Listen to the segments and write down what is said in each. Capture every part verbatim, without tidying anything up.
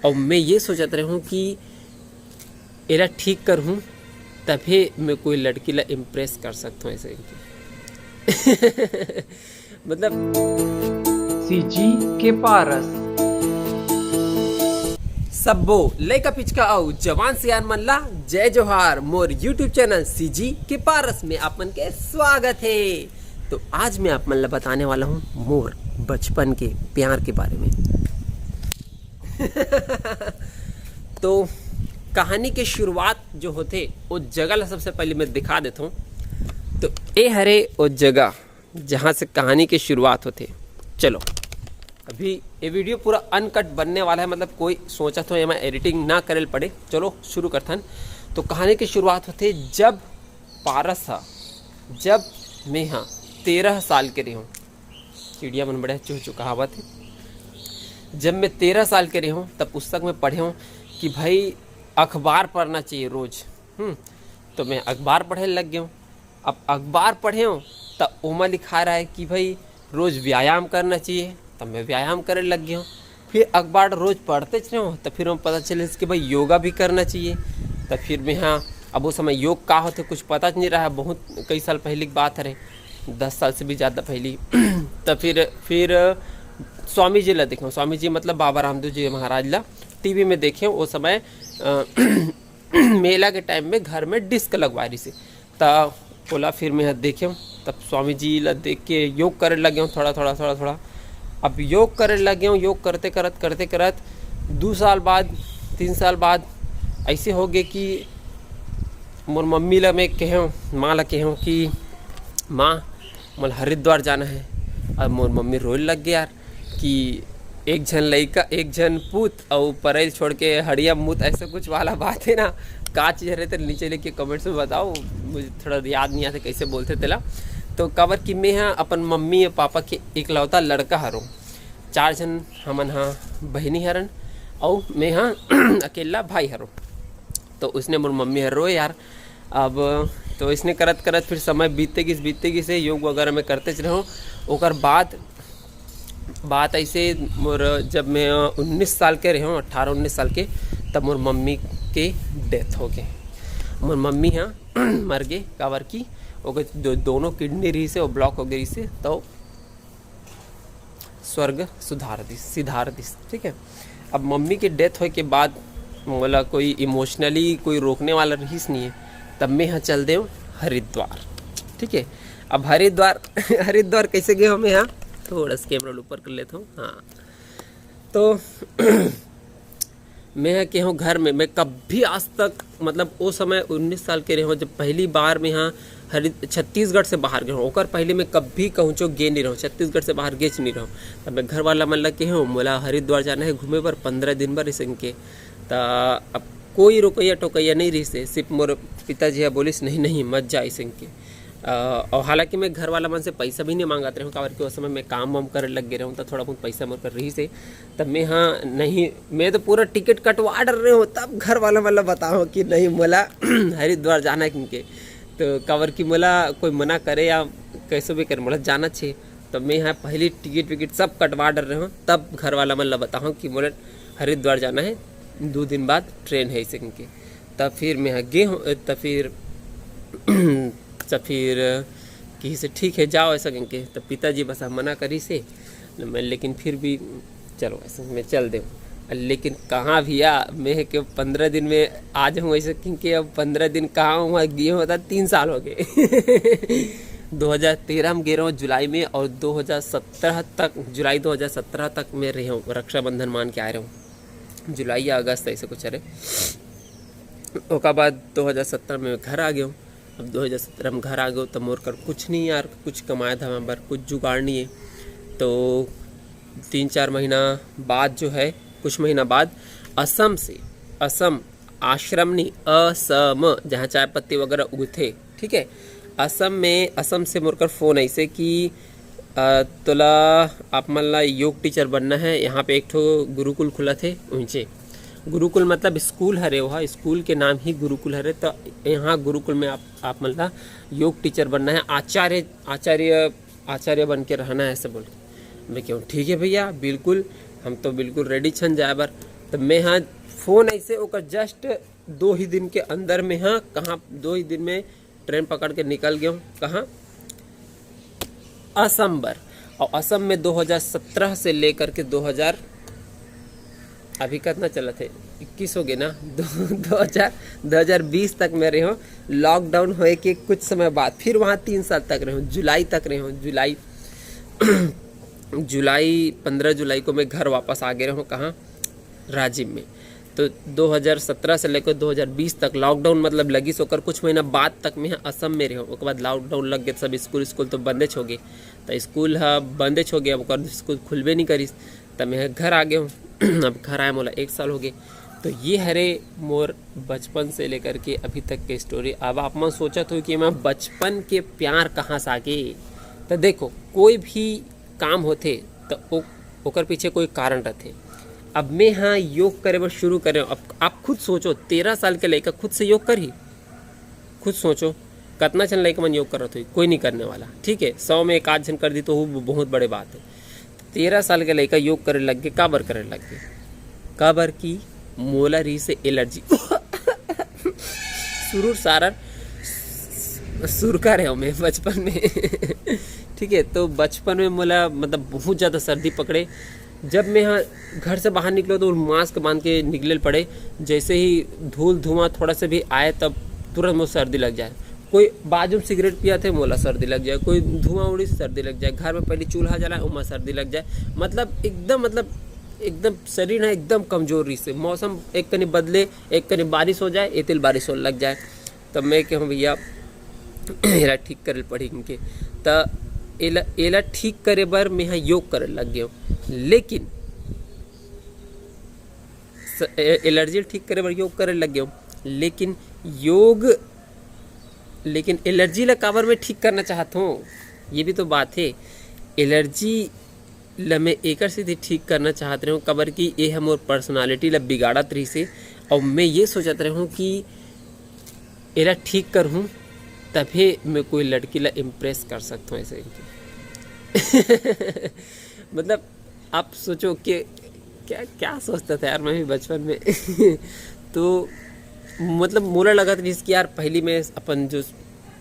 अउ मैं ये सोचत रहूँ कि एला ठीक करहूँ, तभे मैं कोई लड़की ला इम्प्रेस कर सकता हूँ ऐसे। मतलब, सीजी के पारस। सब्बो लइका पिचका अउ जवान सियान मन ला जय जोहार। मोर YouTube चैनल सीजी के पारस में आप मन के स्वागत है। तो आज मैं आप मन ला बताने वाला हूँ मोर बचपन के प्यार के बारे में। तो कहानी के शुरुआत जो होथे, वो जगह ला सबसे पहले मैं दिखा देता हूँ। तो ए हरे वो जगह, जहाँ से कहानी की शुरुआत होथे। चलो, अभी ये वीडियो पूरा अनकट बनने वाला है, मतलब कोई सोचत हो एमा एडिटिंग ना करे ल पड़े। चलो शुरू करथन। तो कहानी की शुरुआत होथे जब पारस हा, जब मैं हा तेरह साल के रहियों। चिड़िया मन बड़े चुह चुकावत हे। जब मैं तेरह साल के रहियों, तब पुस्तक में पढ़े हूँ कि भाई, अखबार पढ़ना चाहिए रोज। हम्म, तो मैं अखबार पढ़े लग गया हूँ। अब अखबार पढ़े हूँ, तब ओमा लिखा रहा है कि भाई, रोज व्यायाम करना चाहिए, तब मैं व्यायाम करे लग गया हूँ। फिर अखबार रोज पढ़ते रहे हूँ, तब फिर हम पता चले कि भाई, योगा भी करना चाहिए। तब फिर मैं, हाँ, अब वो समय योग का होथे, कुछ पता नहीं रहा, बहुत कई साल पहले की बात हरे, दस साल से भी ज़्यादा पहले। तब फिर फिर स्वामी जी ला देखे हूँ, स्वामी जी मतलब बाबा रामदेव जी महाराज ला टीवी में देखे हूँ। वो समय अ, मेला के टाइम में घर में डिस्क लगवा रही से, त ओला फिर मैं देखे हूँ। तब स्वामी जी ला देख के योग करे लगे हूँ थोड़ा थोड़ा थोड़ा थोड़ा। अब योग करे लगे हूँ, योग करते करत करते करत दो साल बाद, तीन साल बाद ऐसे हो गए कि मोर मम्मी ला मैं कहे हूँ, माँ ला कहे हूँ कि माँ, मोला हरिद्वार जाना है। अब मोर मम्मी रोए लग गए यार कि एक झन लइका, एक झन पूत अउ परई ल छोड़ के हड़िया मूत, ऐसा कुछ वाला बात है ना। का चीज हरे, तो नीचे लिख के कमेंट्स में बताओ, मुझे थोड़ा याद नहीं आता कैसे बोलते तेला। तो काबर कि मैं हा अपन मम्मी अउ पापा के इकलौता लड़का हरों, चार झन हमन हा बहिनी हरन, अउ मैं हा अकेला भाई हरों। तो उसने मोर मम्मी हर रोए यार। अब तो इसने करत करत फिर समय बीतते गिस, बीतते गिस, योग वगैरह में करते रहो। ओकर बाद बात ऐसे, मोर जब मैं उन्नीस साल के रहे, अठारह उन्नीस साल के, तब मोर मम्मी के डेथ हो गए। मोर मम्मी हा मर गए, काबर कि ओकर दो, दोनों किडनी रही से, वो ब्लॉक हो गई से, तो स्वर्ग सुधार दिस, सिधार दिस, ठीक है। अब मम्मी के डेथ होए के बाद मोला कोई इमोशनली कोई रोकने वाला रहिस नहीं है, तब मैं हा चल देव हरिद्वार, ठीक है। अब हरिद्वार हरिद्वार कैसे गए हो मैं हा, थोड़ा सा कैमरा ऊपर कर लेता हूँ, हाँ। तो मैं हा के हूँ घर में, मैं कभी आज तक, मतलब वो समय उन्नीस साल के रहे हूँ जब पहली बार मैं हा हरि छत्तीसगढ़ से बाहर गए हूँ। ओकर पहले मैं कभी कहूँचो गे नहीं रहूँ, छत्तीसगढ़ से बाहर गेच नहीं रहूँ। तब मैं घर वाला मन ला के हूँ, मोला हरिद्वार जाना है घूमे बर, पंद्रह दिन बर इसन के। त अब कोई रोकैया टोकैया नहीं रहिस हे, सिर्फ मोर पिताजी हा बोलिस, "नहीं, नहीं, मत जा," इसन के। अ, और हालांकि मैं घर वाला मन से पैसा भी नहीं मांगत रहूँ, काबर कि उस समय मैं काम वाम करे लग गए रहूँ, तो थोड़ा बहुत पैसा मोर कर रहिस हे। तब मैं हा नहीं, मैं तो पूरा टिकट कटवा डर रहे हूँ, तब घर वाला मन ला बताओ कि नहीं, मोला हरिद्वार जाना है किनके। तो काबर कि मोला कोई मना करे या कैसे भी करे, मोला जाना छे। तब मैं हा पहली टिकट विकट सब कटवा डर रहे हूँ, तब घर वाला मन ला बताओ कि मोला हरिद्वार जाना है, दो दिन बाद ट्रेन है इसे किनके। तब फिर मैं हा गे हूँ, तब फिर तब फिर किहिस हे, "ठीक है, जाओ," ऐसा कहिके। तो पिताजी बस मना करिस हे, मैं, लेकिन फिर भी, "चलो," ऐसे मैं चल देव। लेकिन कहाँ भैया, मैं के पंद्रह दिन में आ जाऊँ ऐसे कहिके, अब पंद्रह दिन कहाँ, वहाँ गे हूँ, बता, तीन साल हो गए। दो हज़ार तेरह में गे रहे हूँ जुलाई में, और दो हज़ार सत्रह तक, जुलाई दो हज़ार सत्रह तक मैं रहे हूँ, रक्षाबंधन मान के आए रहे हूँ, जुलाई या अगस्त ऐसे कुछ रहे। ओकर बाद दो हज़ार सत्रह में घर आ गए हूँ। अब दो हज़ार सत्रह में घर आ गए, तो मोर कर कुछ नहीं यार, कुछ कमाए धमाए बर कुछ जुगाड़ नहीं है। तो तीन चार महीना बाद जो है, कुछ महीना बाद असम से, असम, आश्रम नहीं, असम, जहाँ चाय पत्ती वगैरह उगथे, ठीक है, असम में, असम से मोर कर फ़ोन ऐसे कि अ, तोला, आप मन ला योग टीचर बनना है, यहाँ पे एक ठो गुरुकुल खुलत हे, उहिंचे। गुरुकुल मतलब स्कूल हरे, वह स्कूल के नाम ही गुरुकुल हरे। तो यहाँ गुरुकुल में आप, आप मन ला योग टीचर बनना है, आचार्य, आचार्य, आचार्य बन के रहना है, ऐसे बोल के। मैं कहूँ, "ठीक है भैया, बिल्कुल, हम तो बिल्कुल रेडी छन जाए बर।" तो मैं हाँ फोन ऐसे ओकर जस्ट दो ही दिन के अंदर में हाँ कहाँ दो ही दिन में ट्रेन पकड़ के निकल गया हूँ। कहाँ? असम बर। और असम में दो हज़ार सत्रह से लेकर के दो हज़ार, अभी कितना चलत हे, इक्कीस हो गए ना, दो दो हज़ार दो हज़ार बीस तक मैं रहे हूँ। लॉकडाउन होए के कुछ समय बाद फिर वहाँ तीन साल तक रहे हूँ, जुलाई तक रहे हूँ, जुलाई जुलाई, पन्द्रह जुलाई को मैं घर वापस आ गए रहे हूँ। कहाँ? राजिम में। तो दो हज़ार सत्रह से लेकर दो हज़ार बीस तक लॉकडाउन मतलब लगिस, ओकर कुछ महीना बाद तक मैं असम में रहे हूँ। ओकर बाद लॉकडाउन लग गए, सब स्कूल स्कूल तो बंदे हो गए, तो स्कूल ह बंदे हो गए, अब ओकर स्कूल खुलबे नहीं करिस, तब मैं घर आ गए हूँ। अब घर आए मोला एक साल हो गए। तो ये हरे मोर बचपन से लेकर के अभी तक के स्टोरी। अब आप मन सोचत हो कि मैं बचपन के प्यार कहाँ से आगे, तो देखो, कोई भी काम होथे तो ओ-, ओकर पीछे कोई कारण रहथे। अब मैं हाँ योग करे बर शुरू करे, अब आप खुद सोचो, तेरह साल के लइका खुद से योग करही? खुद सोचो, कतना झन लइका मन योग करत होही? कोई नहीं करने वाला, ठीक है, सौ में एक आध झन कर दी तो वो बहुत बड़े बात है। तेरह साल के लइका योग करे लग गए, काबर करे लग गए? काबर कि मोला रही से एलर्जी। सुरूर सारर सुरका रहे मैं बचपन में। ठीक है, तो बचपन में मोला मतलब बहुत ज़्यादा सर्दी पकड़े। जब मैं हाँ घर से बाहर निकलो तो मास्क बांध के निकले पड़े। जैसे ही धूल धुआं थोड़ा सा भी आए तब तुरंत मोर सर्दी लग जाए। कोई बाजू में सिगरेट पिया थे, मोला सर्दी लग जाए, कोई धुआं उड़ी, सर्दी लग जाए, घर में पहले चूल्हा जलाए, ओमा सर्दी लग जाए। मतलब एकदम, मतलब एकदम शरीर है एकदम कमजोर रही से। मौसम एक कनी बदले, एक कनी बारिश हो जाए, एतिल बारिश होने लग जाए। तब मैं कहूँ, भैया, एला ठीक करे पड़ी इनके। त एला, एला ठीक करे बर मैं हाँ योग करे लग गया हूँ। लेकिन स-, ए-, एलर्जी ठीक करे बर योग करे लग गया हूँ। लेकिन योग, लेकिन एलर्जी ला काबर मैं ठीक करना चाहत हूँ, ये भी तो बात है। एलर्जी ला मैं एकर सेती ठीक करना चाहत रहे हूँ, काबर कि ये ह मोर पर्सनालिटी ला बिगाड़त रहिस हे। और मैं ये सोचत रहे हूँ कि एला ठीक करहूँ, तभे मैं कोई लड़की ला इम्प्रेस कर सकता हूँ ऐसे करके। मतलब आप सोचो कि क्या, क्या सोचता था यार मैं भी बचपन में। तो मतलब मोला लगत रहिस कि यार पहली मैं अपन जो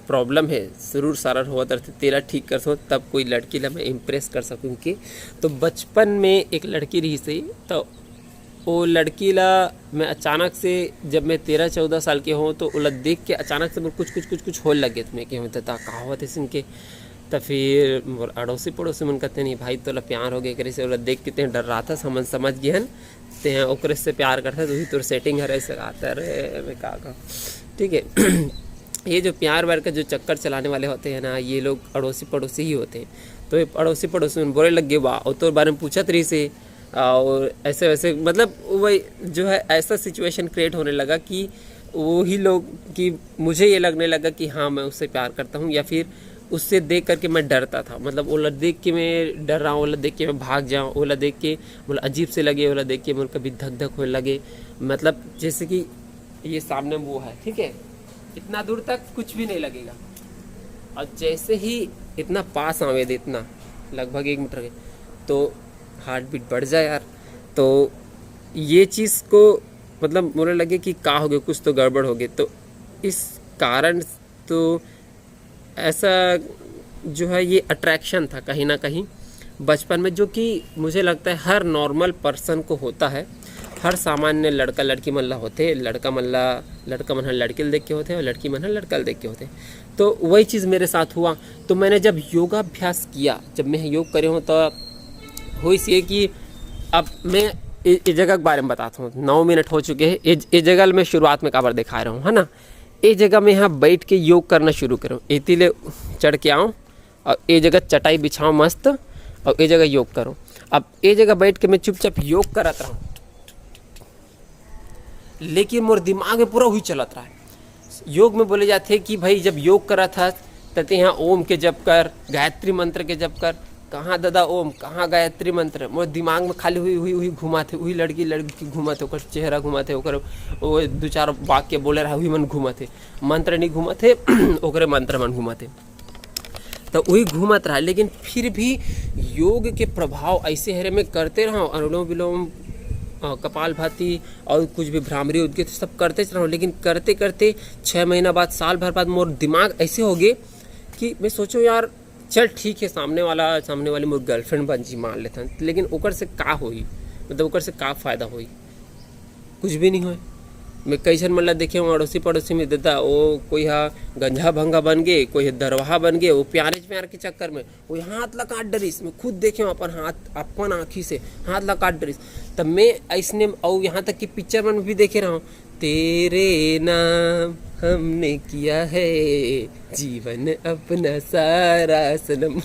प्रॉब्लम है, सुरूर सारर होवत रहते, तेला ठीक करथों, तब कोई लड़की ला मैं इम्प्रेस कर सकूँ कि। तो बचपन में एक लड़की रहिस हे, तो वो लड़की ला मैं अचानक से, जब मैं तेरह चौदह साल के हों, तो ओला देख के अचानक से मोर कुछ, कुछ, कुछ, कुछ होए लग गे। तो मैं कहूँ, "त का होवत हे?" सुन के, त फिर मोर अड़ोसी पड़ोसी मन कहते, "नहीं भाई, तोला प्यार हो गया करे से, ओला देख के तें डर्राथस, हमन समझ गए हन, तें ओकरे से प्यार करथस, वही तोर सेटिंग हरे," ऐसे कहता। अरे, मैं का कहूँ, ठीक है। ये जो प्यार व्यार का जो चक्कर चलाने वाले होते हैं ना, ये लोग अड़ोसी पड़ोसी ही होते हैं। तो ये अड़ोसी पड़ोसी मन बोले लग गए, "वाह, वो तोर बारे में पूछत रहिस हे।" और ऐसे वैसे, मतलब, वही जो है, ऐसा सिचुएशन क्रिएट होने लगा कि वही लोग, कि मुझे ये लगने लगा कि हाँ, मैं उससे प्यार करता हूँ, या फिर उससे देख करके मैं डरता था। मतलब, ओला देख के मैं डर रहा हूँ, ओला देख के मैं भाग जाऊँ, ओला देख के मोला अजीब से लगे, ओला देख के मोर कभी धक धक होने लगे। मतलब, जैसे कि ये सामने वो है, ठीक है, इतना दूर तक कुछ भी नहीं लगेगा, और जैसे ही इतना पास आवे दे, इतना लगभग एक मीटर के, तो हार्ट बीट बढ़ जाए यार। तो ये चीज़ को, मतलब, मोला लगे कि का हो गया, कुछ तो गड़बड़ हो गया। तो इस कारण, तो ऐसा जो है, ये अट्रैक्शन था कहीं ना कहीं बचपन में, जो कि मुझे लगता है हर नॉर्मल पर्सन को होता है। हर सामान्य लड़का लड़की मन ला होथे, लड़का मन ला, लड़का मन ह लड़की ल देख के होथे और लड़की मन ह लड़का ल देख के होथे। तो वही चीज़ मेरे साथ हुआ। तो मैंने जब योगाभ्यास किया, जब मैं योग करे हूँ, तो होइस ये कि अब मैं ए, ए जगह के बारे में बताता हूँ। नौ मिनट हो चुके हैं। ए, ए जगह ल मैं शुरुआत में काबर दिखा रहा हूँ, है ना? ए जगह में यहाँ बैठ के योग करना शुरू करूँ, एती ले चढ़ के आऊँ और ए जगह चटाई बिछाऊँ मस्त, और ए जगह योग करूँ। अब ए जगह बैठ के मैं चुपचाप योग करत रहूँ, लेकिन मोर दिमाग में पूरा वही चलत रहा है। योग में बोले जाते कि भाई, जब योग करत हस, त तें हा ओम के जप कर, गायत्री मंत्र के जप कर। कहाँ दादा ओम, कहाँ गायत्री मंत्र? मोर दिमाग में खाली हुई, हुई, हुई घुमाथे, वही लड़की, लड़की घुमाथे, ओकर चेहरा घुमाथे, ओकर वो दो चार वाक्य बोले रहा, वही मन घुमाथे। मंत्र नहीं घुमाथे, ओकरे मंत्र मन घुमाथे। तो वही घूमत रहा, लेकिन फिर भी योग के प्रभाव ऐसे हरे, मैं करते रहा, अनुलोम विलोम, अ, कपालभाति और कुछ भी भ्रामरी उदगित सब करते रहूँ, लेकिन करते करते छः महीना बाद, साल भर बाद मोर दिमाग ऐसे हो गए कि मैं सोचूँ, यार चल ठीक है, सामने वाला, सामने वाली मोर गर्लफ्रेंड बन जी, मान लेथन, लेकिन ओकर से का होई? मतलब ओकर से का फ़ायदा होई? कुछ भी नहीं होए। मैं कई झन मन ला देखे हूँ अड़ोसी पड़ोसी में, दादा, वो कोई हा गंजा भंगा बन गए, कोई हा दरवाहा बन गए, वो प्यारे प्यार के चक्कर में वो हाथ ला काट डरिस। मैं खुद देखे हूँ अपन हाथ, अपन आँखी से हाथ ला काट डरिस। तब मैं ऐसने, और यहाँ तक कि पिक्चर मन में भी देखे रहा हूँ, तेरे नाम हमने किया है जीवन अपना सारा सनम।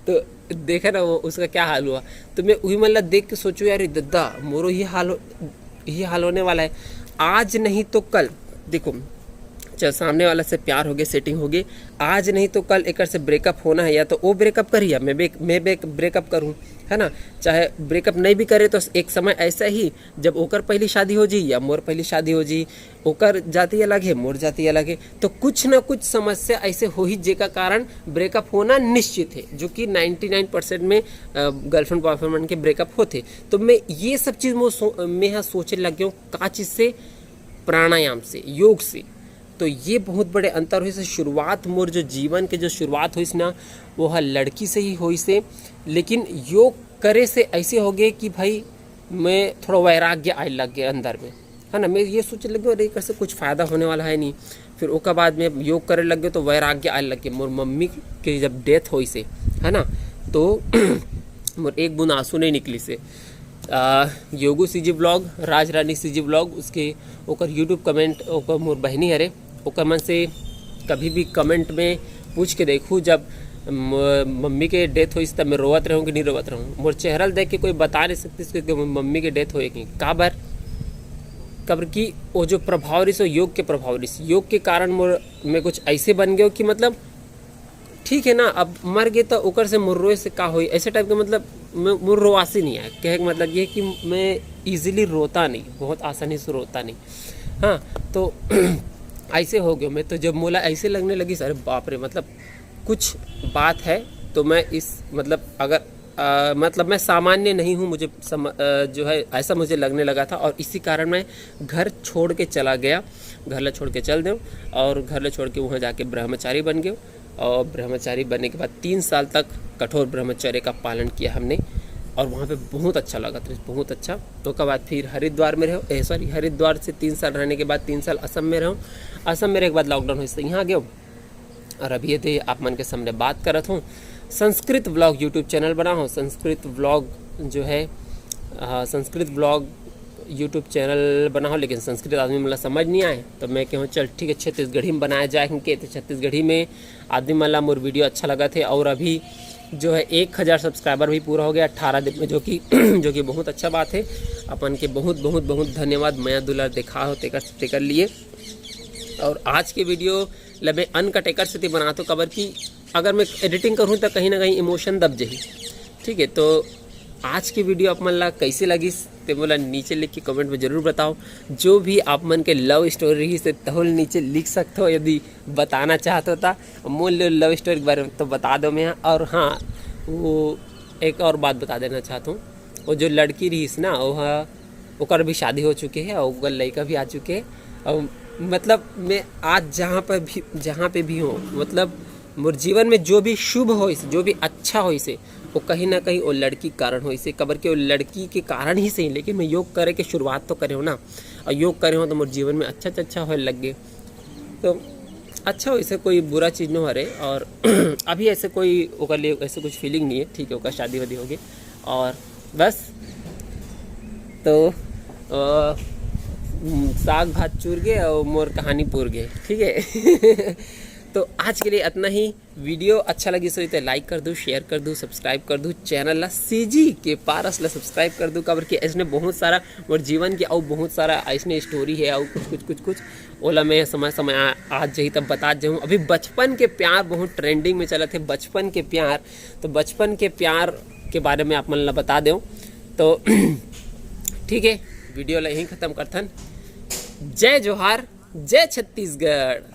तो देखा ना वो, उसका क्या हाल हुआ। तो मैं वही मन ला देख के सोचूँ, यार दद्दा, मोरो ये हाल हो, ये हाल होने वाला है। आज नहीं तो कल, देखो, चल, सामने वाला से प्यार हो गए, सेटिंग हो गई, आज नहीं तो कल एकर से ब्रेकअप होना है, या तो वो ब्रेकअप करी या मैं ब्रेक मैं ब्रेकअप करूँ, है ना? चाहे ब्रेकअप नहीं भी करे तो एक समय ऐसा ही, जब ओकर पहली शादी हो जी या मोर पहली शादी हो जी, ओकर जाति अलग है, मोर जाति अलग है, तो कुछ ना कुछ समस्या ऐसे हो ही जेका कारण ब्रेकअप होना निश्चित है, जो कि नाइन्टी नाइन परसेंट में गर्लफ्रेंड बॉयफ्रेंड मन के ब्रेकअप होते। तो मैं ये सब चीज़ मैं सो, मैं यहाँ सोचे लग गया हूँ, का चीज़ से? प्राणायाम से, योग से। तो ये बहुत बड़े अंतर होइस। शुरुआत, मोर जो जीवन के जो शुरुआत होइस ना, वो हर लड़की से ही होइस हे। लेकिन योग करे से ऐसे हो गए कि भाई, मैं थोड़ा वैराग्य आए लग गए अंदर में, है ना। मैं ये सोचे लग गया, अरे, एकर से कुछ फ़ायदा होने वाला है नहीं। फिर ओकर बाद में योग करे लग गए तो वैराग्य आए लग गए। मोर मम्मी के जब डेथ होइस हे, है ना, तो मोर एक बूंद आंसू नहीं निकलिस हे। आ, योगू सीजी ब्लॉग, राज रानी सीजी ब्लॉग, उसके, ओकर यूट्यूब कमेंट, ओकर मोर बहिनी हरे, ओकर मन से कभी भी कमेंट में पूछ के देखू, जब म-, मम्मी के डेथ होइस तब मैं रोवत रहूँ कि नहीं रोवत रहूँ। मोर चेहरा ल देख के कोई बता नहीं सकतिस कि मम्मी के डेथ होए कि काबर, काबर कि वो जो प्रभाव रहिस, वो योग के प्रभाव रहिस। योग के कारण मोर, मैं कुछ ऐसे बन गयो कि मतलब ठीक है ना, अब मर गए तो ओकर से मोर रोए से का होई, ऐसे टाइप के, मतलब, मैं, मोर रोवासी नहीं आए। कहे के मतलब ये कि मैं ईजीली रोता नहीं, बहुत आसानी से रोता नहीं। हाँ, तो ऐसे हो गयो मैं, तो जब मोला ऐसे लगने लगिस, अरे बाप रे, मतलब, कुछ बात है। तो मैं इस, मतलब, अगर, अ, मतलब, मैं सामान्य नहीं हूँ, मुझे सम-, अ, जो है, ऐसा मुझे लगने लगा था, और इसी कारण मैं घर छोड़ के चला गया, घर ला छोड़ के चल देव, और घर ला छोड़ के वहाँ जाके ब्रह्मचारी बन गयो। और ब्रह्मचारी बनने के बाद तीन साल तक कठोर ब्रह्मचर्य का पालन किया हमने, और वहाँ पे बहुत अच्छा लगा था, बहुत अच्छा। ओकर बाद फिर हरिद्वार में रहो, ए, सॉरी, हरिद्वार से तीन साल रहने के बाद तीन साल असम में रहो। असम में रहे के बाद लॉकडाउन होइस त यहाँ आ गयो। और अभी ये आप मन के सामने बात करत हूँ, संस्कृत व्लॉग यूट्यूब चैनल बना हो, संस्कृत व्लॉग जो है, हाँ, संस्कृत व्लॉग यूट्यूब चैनल बना हो, लेकिन संस्कृत आदमी मन ला समझ नहीं आए, तो मैं कहूँ, चल ठीक है, छत्तीसगढ़ी में बनाया जाए, क्योंकि तो छत्तीसगढ़ी में आदमी मन ला मोर वीडियो अच्छा लगथे। और अभी जो है एक हज़ार सब्सक्राइबर भी पूरा हो गया अट्ठारह दिन में, जो कि, जो कि बहुत अच्छा बात है। अपन के बहुत, बहुत, बहुत धन्यवाद, मया दुलार देखा हो तेकर, तेकर लिए। और आज के वीडियो ल मैं अनकट एकर सेती बनात हूँ, काबर कि अगर मैं एडिटिंग करूँ तो कहीं ना कहीं इमोशन दब जाही। ठीक है, तो आज की वीडियो आप मन ला कैसे लगिस, ते मोला नीचे लिख के कमेंट में जरूर बताओ। जो भी आप मन के लव स्टोरी रहिस हे, तहू ल नीचे लिख सकत हो, यदि बताना चाहत हो ता। मोर लव स्टोरी के बारे में तो बता दो मैं। और हाँ, वो एक और बात बता देना चाहत हूँ, वो जो लड़की रहिस ना, वो हा, ओकर भी शादी हो चुके है और ओकर लड़का भी आ चुके है। और मतलब, मैं आज जहाँ पर भी, जहाँ पे भी हूँ, मतलब, मोर जीवन में जो भी शुभ होइस, जो भी अच्छा होइस हे, वो कहीं ना कहीं वो लड़की के कारण होइस हे, काबर के वो लड़की के कारण ही सही, लेकिन मैं योग करे के शुरुआत तो करे हूँ ना, और योग करे हूँ तो मोर जीवन में अच्छा से अच्छा होए लग गए। तो अच्छा होइस हे, कोई बुरा चीज़ नो हरे, और अभी ऐसे कोई ओकर लिए ऐसे कुछ फीलिंग नहीं है, ठीक है, ओकर शादी वादी हो गई, और बस। तो अ, साग भात चूर गे और मोर कहानी पूर गे, ठीक है। तो आज के लिए इतना ही। वीडियो अच्छा लगिस होही तो लाइक कर दू, शेयर कर दू, सब्सक्राइब कर दू, चैनल ला, सीजी के पारस ला सब्सक्राइब कर दू, काबर कि ऐसने बहुत सारा मोर जीवन के अउ बहुत सारा ऐसने स्टोरी है, अउ कुछ, कुछ, कुछ, कुछ, ओला मैं समय, समय आ, आज जही तब बतात जाहूँ। अभी बचपन के प्यार बहुत ट्रेंडिंग में चलत हे, बचपन के प्यार, तो बचपन के प्यार के बारे में आप मन ला बता देव। तो ठीक है, वीडियो ला यहीं खत्म करथन। जय जोहार, जय छत्तीसगढ़।